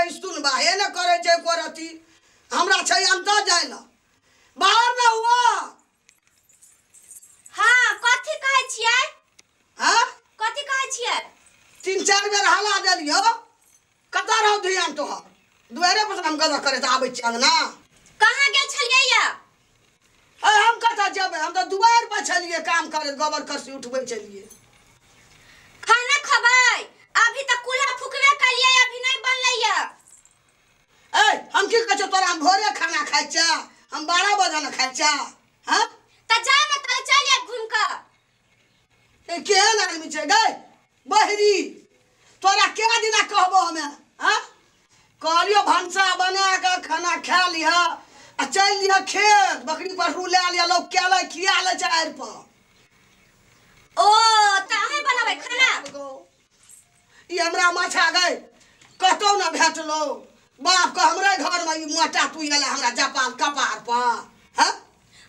छै सुनबा हे न करै छै एको रत्ती। हमरा छै अंतर जाय ला बाहर न हुआ। हां कथि कहै छियै? हां कथि कहै छियै? 3-4 बेर हला देलियो। कतऽ रहौ ध्यान तोहर? दुआरे पर हम गदह करे आबै छियै अंगना। कहाँ गेल छलियै या? अरे हम कतऽ जेबै, हम तऽ दुआर पर छलियै काम करे, गोबर करसी उठबै छलियै। खाना खबै? अभी तक कुल्हा फुकबे कलियै, अभी नहीं बनलै या। ए हम की कहै छियौ तोरा, हम भोरे खाना खाइ छियै, हम 12 बजे न खाइ छियै। हां त जा न तले चल आब घुम क। ए केहन आदमी छै गै बहरी, तोरा के दिना कहबो हमे? हां कहलियो भनसा बना के खाना खा लिह आ चल लिह खेत, बकरी पशु ले लिह, लोग केले खिया ले छै आड़ि पर। ओ त अहें बनाबै खाना? ई हमरा माछा गै कतौ न भेटलो। बाप के हमरे घर में ई मोटा तू एला हमरा जापान कपार पर। हां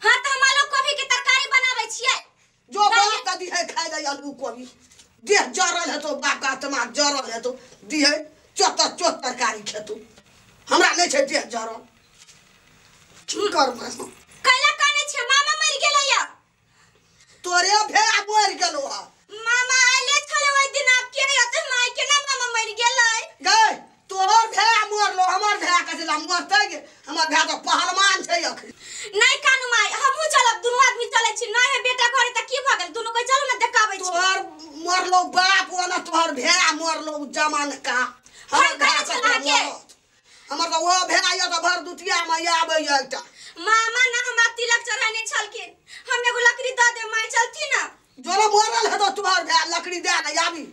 हां त हम आलू कोबी के तरकारी बनाबै छियै। जो बाप का दिहे खाइ ले आलू कोबी, देह जरल हेतो, बाप का आत्मा जरल हेतो, दिहे चोतर चोत तरकारी खेतो। हमरा नहीं छै देह जरल। की करबै? कैला काने छै? मामा मरि गेलै या। तोरे भे मरि गेलो हा। मामा आइले छले ओइ दिन, आब के अते माय के ना मामा मरि गेलै गै। तोहर भे मरलो, हमर भे कथि ला मरतै गे? हमर भे तऽ पहलवान छै अखन। नहीं कानू माय, हमहू चलब, दुनू आदमी चलै छी। नहीं है बेटा घरे त की भ गेल, दुनू कोइ चलू ना देखाबै छी। तोहर मरलो बाप ओना तोहर भे मरलो जमान का। हमर हम भे कहिया कथि चला के? हमर तऽ ओ भे आइयो तऽ भर दुतिया में आबै एकटा। मामा ना हमरा तिलक चढ़ाने छलखिन, हम एगो लकड़ी the they my, चलती ना। जोरा मरल हेतो तोहर भे, लकड़ी दे ना आबी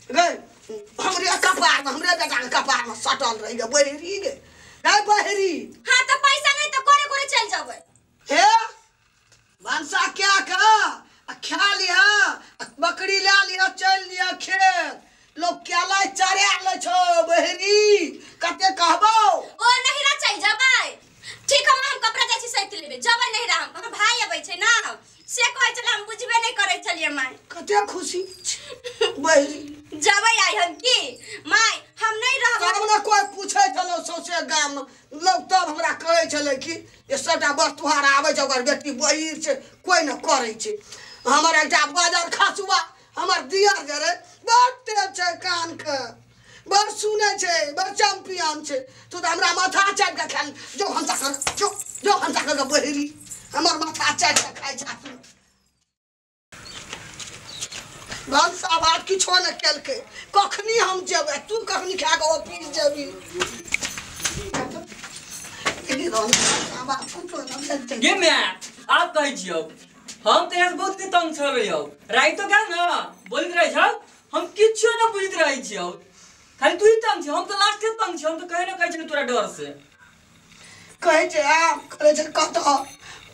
गै। हमरे कपार में, हमरे बेटा के कपार में सटल रही गे बहरी गे। गै बहरी। हां त पैसा नहीं त कोरे कोरे चल जेबै। हे भनसा क्या का आ खा लिह, बकरी ले लिह, चल लिह खेत। लोग केला चरा ले छौ बहरी, कते कहबौ? ओ नहिरा चल जेबै। ठीक हम कपड़ा जाइ छी सैत लेबै, जेबै नहिरा हम। हमर भाई अबै छै ना, से कहै छलै, हम बुझबे नहीं करै छलियै माय। कते खुशी बहरी। जेबै आइ हम की माय, हम नहीं रहबै। तब ने कोइ पूछै छलौ सौंसे गाम में लोग, तब हमरा कहै छलै कि जे सबटा बस्तुहार आबै छै, ओकर बेटी बहिर छै, कोइ ने करै छै। हमर एकटा बाजार खसुआ हमर दियर जे रहै, बड़ तेज छै कान के, बड़ सुनै छै, बड़ चैंपियन छै। तू तऽ हमरा माथा चाटि कऽ खाय जो भनसा कर, जो जो भनसा कर के बहिरी, हमर माथा चाटि कऽ खाइ छै तू। भनसा भात किछो नहि केलकै। कखनी हम जेबै, तू कखनी खा कऽ ऑफिस जेबी? गे my, आप कहै छियौ हम तऽ यहाँ बहुत तंग छल रहियौ। राइतो क्या न बोलैत रहै छौ, हम किछो न बुझैत रहै छियौ, खाली तू ही तंग छी। हम तऽ लास्टे तंग छी, हम तऽ कहे न कहै छियौ तोरा डर से। कहै छै आब करै छै कतऽ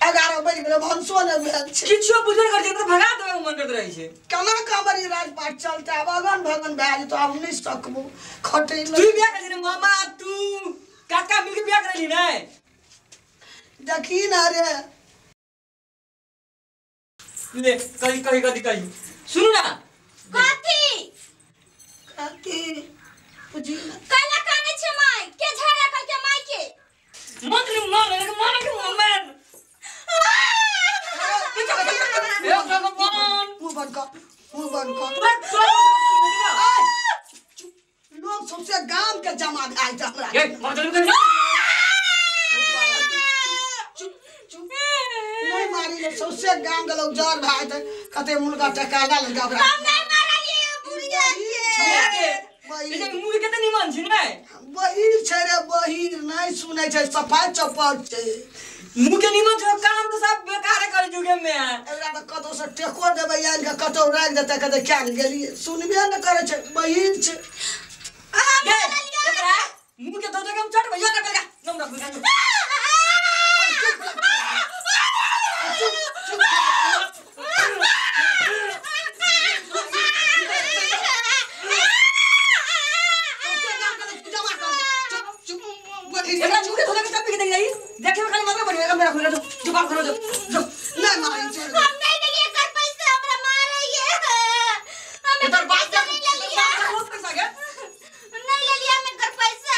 11 बजि गेलै, भनसो नहि भेल छै। किछो बुझबे करै छै तऽ भगा देबै मन करैत रहै छै। केना कऽ हमर ई राजपाट चलतै? आब अगन भगन भए जेतौ, आब नहि सकबो खटै तू बियाह करै छी मामा, तू काका मिलके बियाह करैली नै? देखी ना रे। ले कही कही कथी कही सुनू ना। कथी कथी बुझी ना? कैला कानै छै माय के? झगड़ा कल के माय के मन मन मन के मन हे भगवान। मुँह बंद कर, मुँह बंद कर। तोरा चुप। लोग सौंसे गाम के जमा भए छै हमरा। गे मर चलू कहीं। चुप चुप नहीं मारी ले, सौंसे गाम के लोग जर भए जेतै। कते मुर्गा टका लए लेलकै ओकरा। हम नहीं मारलियै बुढ़िया के। ये मुँह के कते निमन छी नै? बहिर छै रे बहिर, नहीं सुनै छै, सफाइ चौपट छै। मुँह के निमन छै, काम तऽ सब बेकार करै जुगे में। एकरा तऽ कतौ से टेको देबै आनि कऽ कतौ राखि देतै, कहतै किया ने गेलियै, सुनबे नहि करै छै, बहिर छै। गे एकरा मुँह के धो धो के हम चटबै यो कर का नम रख। चुप चुप। सौंसे गाम के लोग जमा कर। चुप चुप बहिर। एकरा मुँह के धो धो के चट के देख जाई, देखे में खाली मात्र बढ़िया मेरा खुला जो जो बाप खरो जो जो नहीं मारी छोड़ दे। हम नहीं लेलियै एकर पैसा, हमरा मारैये। हम एकर इधर बाप पैसा नहीं लेलियै, बहुत पैसा के नहीं लेलियै हम एकर पैसा।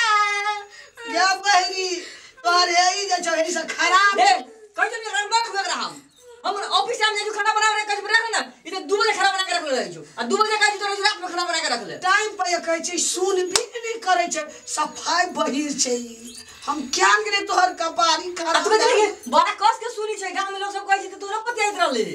से हम जे खाना बना रहे कज रख ना ई त 2 बजे खाना बना के रख ले छौ आ 2 बजे काज तोरा रात में खाना बना के रख ले टाइम पर कहै छै सुन भी नहीं करै छै सफाई बहिर छै हम क्या करे तोहर कपारी खराब तू देखी बड़ा कस के सुनी छै गांव में लोग सब कहै छै त तोरा पतियाइत रहले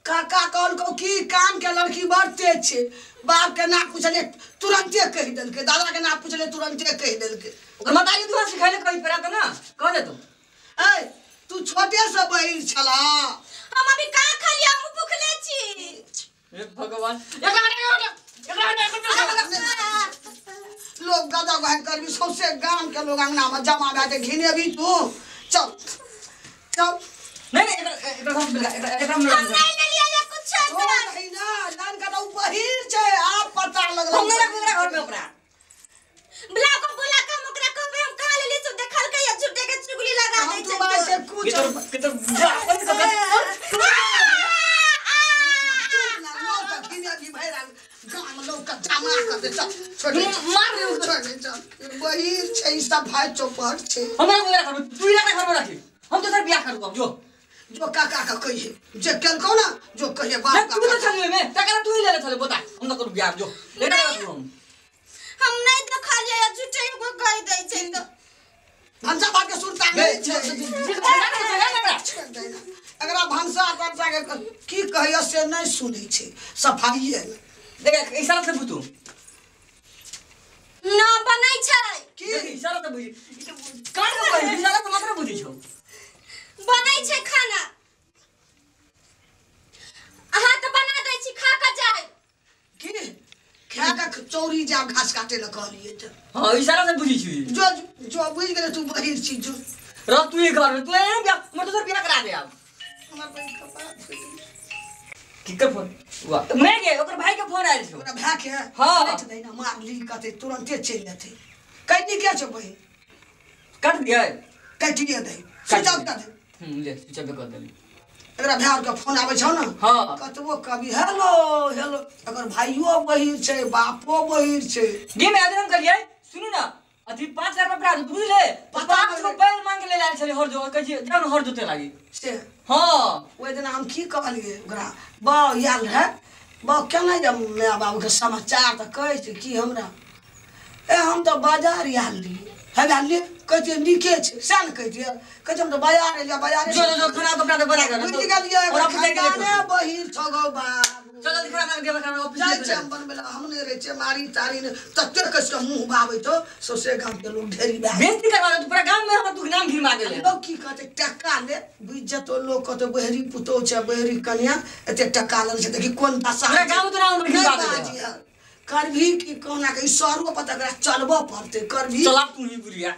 काका कहलकौ की कान के लड़की बड़ तेज छै बाप के ना पूछले तुरंते कहि देलकै दादा के ना पूछले तुरंते कहि देलकै ओकर मतारी तू सिखैले कहि परा त ना कह दे तू ए तू छोटे से बहिर छला हम अभी का खालिया हम भूखले छी हे भगवान एकरा लोग गदा गहन करबी सौसे गांव के लोग अंगना में जमा भए के घिनेबी तू चल चल नहीं नहीं एकरा हम एकरा हम नहीं ले लिया या कुछ नहीं ना जान का तो बहिर छै आप पता लगल हम नहीं रखबे एकरा घर में ओकरा बुला को बुला के हम ओकरा कहबे हम कहा लेली सब देखल के या झूठे के चुगली लगा हम दे तू बात से कुछ के तो जा गांव लोग का जमा कर दे चल छोड़ मार रे छोड़ दे चल बहिर छै सफाई चौपट छै हमरा बोला घर तू ही घर में रखी हम तो सर बियाह करू जो जो काका का कहिए जे केलकौ ना जो कहिए बाप तू तो छलिए में तकरा तू ही ले छले बता हम तो करू बियाह जो एकरा रखू हम नहीं तो खालिया या झूठे को कह दे छै तो भनसा भात के सुरता नहीं छै अगरा भनसा भनसा के की कहिए से नहीं सुनै छै सफाई देख इशारा से बुझू ना बनै छै की इशारा से बुझी कान को कहि इशारा से मात्र बुझी छौ बनै छै खाना अहाँ त बना दै छी खा के जाय की खा के चौरी जा घास काटे ल कहलिए त हां इशारा से बुझी छी जो जो बुझ गेले तू बहिर छी जो रह तू ही घर में तू ए बियाह हमर तो सर बियाह करा दे आब हमर बहिन कपार की कर फोन वाह मैं के ओकर भाई के फोन आयल छौ ओकरा भाई के हां काट दे ना मार ली कते तुरंते चलि जेतै कैटी के छौ बहिन काट दिए काटिए दे स्विच ऑफ कर दे ले स्विच ऑफ कर देली एकरा भाई के फोन आबै छौ ना हां कतबो कभी हेलो हेलो अगर भाइयो बहिर छै बापो बहिर छै गे मैं आदम करिए सुनू ना अथी 5000 रुपया बुझले 5 गो बैल मांग ले लाल छले हर जो कहै छी जान हर जोते लागी से हां ओहि दिन हम की कहलिए ओकरा बाउ आयल रहे बाउ केना जब my बाबू के समाचार तऽ कहै छै की हमरा ए हम तऽ बाजार आयल रहियै हे आयल कहै छियै नीके छै सएह ने कहै छियै कहै छै हम तऽ बाजार एलियै बाजारे जो जो खाना कपड़ा तऽ बना के बुझि गेलियै खाना बहिर छौ गौ बाबू चल जल्दी खाना बना के खाना ऑफिस जाइ छै हम बनबै लए हम नहि रहै छियै मारी तारी नहि तते कस के मुँह बाबै छौ सौसे गाम के लोग ढेरी भए बेइज्जती करवा दे पूरा गाम में हमर तू नाम घिरमा देले लोग की कहतै टका ले बुझि जेतौ लोग कहतै बहरी पुतोह छै बहरी कन्या एते टका लेने छै देखी कोन दशा पूरा गाम तो नाम घिरमा देले करभी की कहुना के ई सरो पर तकरा चलबऽ पड़तै करभी चला तू ही बुढ़िया